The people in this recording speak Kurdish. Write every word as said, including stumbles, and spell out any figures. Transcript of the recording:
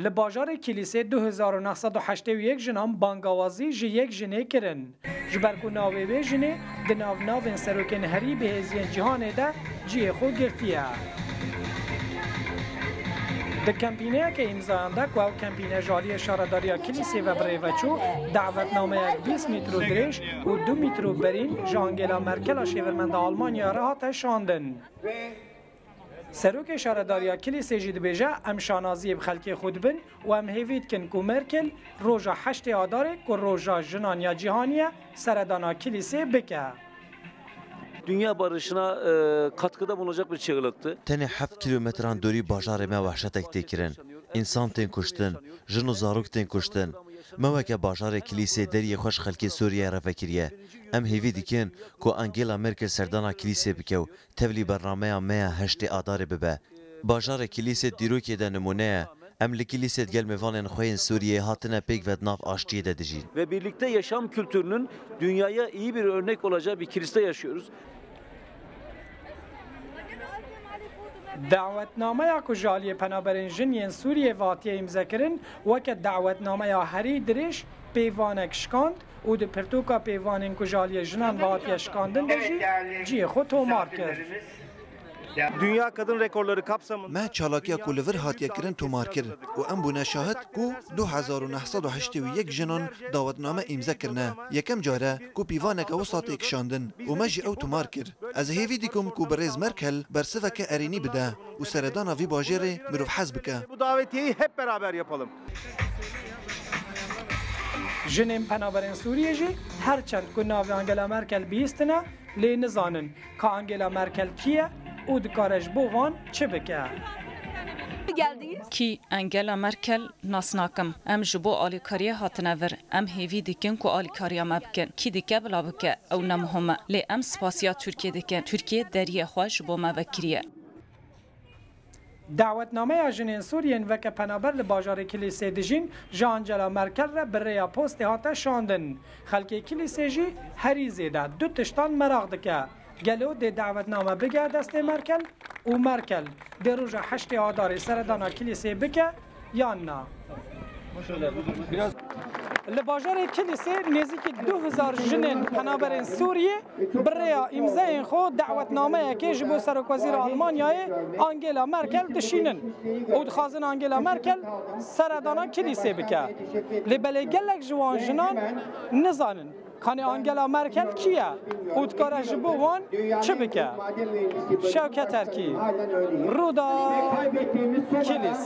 Li bajarê Kilîsê du hezar û neh sed û heştê û yek jinan bangawazî ji yek jinê kirin. Ji ber ku navê wê jinê di nav navên serokên herî bihêziyên cîhanê de cihê xwe girtiye. Di kempîneyeke îmzayan de ku ew kempîne ji aliyê Şaredariya Kilîsê ve bi rê ve çû, dawetnameyek bîst mîtro dirêj û du mîtro berîn ji Angela Merkela şêwirmenda Almanya re hate şandin. Serokê Şaredariya Kilîsê jî dibêje, em şanaziyê bi xelkê xwe dibin û em hêvî dikin ku Merkel roja heştê Adarê ku roja jinan ya cîhanî ye, seredana Kilîsê bike. Dünya barışına e, katkıda bulunacak bir çığlıktı. Tenê heft kîlometran dorî bajarê me wehşetek tê kirin. Însan tên kuştin, jin û zarok tên kuştin. Me weke bajarê Kilîsê deriyê xwe ji xelkê Sûriyeyê re vekiriye. Em hêvî dikin ku Angela Merkel serdana Kilîsê bike û tevlî bernameya me ya heştê Adarê bibe. Bajarê Kilîsê dîrokê de nimûne ye. Em li Kilîsê digel mêvanên xwe yên Sûriyeyê hatine pêk ve di nav aştiyê de dijîn. Ve birlikte yaşam kültürünün dünyaya iyi bir örnek olacağı bir Kilis'te yaşıyoruz. Dawetnameya ku ji aliyê penaberên jin yên Sûriyê ve hatiye îmzekirin, weke dawetnameya herî dirêj pêvanek şikand û di pirtûka pêvanên ku ji aliyê jinan ve hatiye şikandin de jî cihê xwe tomar kir. Dünya Kadın Rekorları kapsamında Me çalakiya ku li vir hatiye kirin tomar kir û em bûne şahid ku du hezar û neh sed û heştê û yek jinan dawetname îmze kirine. Yekem car e ku pîvaneke wisa tê kişandin û me jî ew tomar kir. Ez hêvî dikim ku birêz Merkel bersiveke erênî bide û seredana vî bajêrê mirov hez bike. Bu davetiyeyi hep beraber yapalım. Jinên penaberên Sûriyê jî her çend ku navê Angela Merkel bihîstine, lê nizanin ka Angela Merkel kî ye û dikare ji bo van çi bike. Geldiniz. Kî Angela Merkel nas nakim. Em ji bo alîkariyê hatine vir. Em hêvî dikin ku alîkariya me bikin. Kî dike bila bike, ew ne muhim e. Lê em spasiya Tirkiyê dikin. Tirkiye deriyê xwe ji bo me vekiriye. Dawetnameya jinên Sûriyên weke penaber li bajarê Kilîsê dijîn ji Angela Merkel re bi rêya postê hate şandin. Xelkê Kilîsê jî herî zêde du tiştan meraq dike. Gelo dê dawetname bige destê Merkel û Merkel dê roja heştê Adarê seredana Kilîsê bike yan na? Li bajarê Kilîsê nêzîkî du hezar jinên penaberên Sûriyê bi rêya îmzeyên xwe dawetnameyekê ji bo serokwezîra Almanyayê Angela Merkel dişînin û dixwazin Angela Merkel seredana Kilîsê bike. Lê belê gelek ji wan jinan nizanin. Kanê Angela Merkel kî ye û dikare ji bo wan çi bike? Şewket Erkî, Rûda, Kilîs.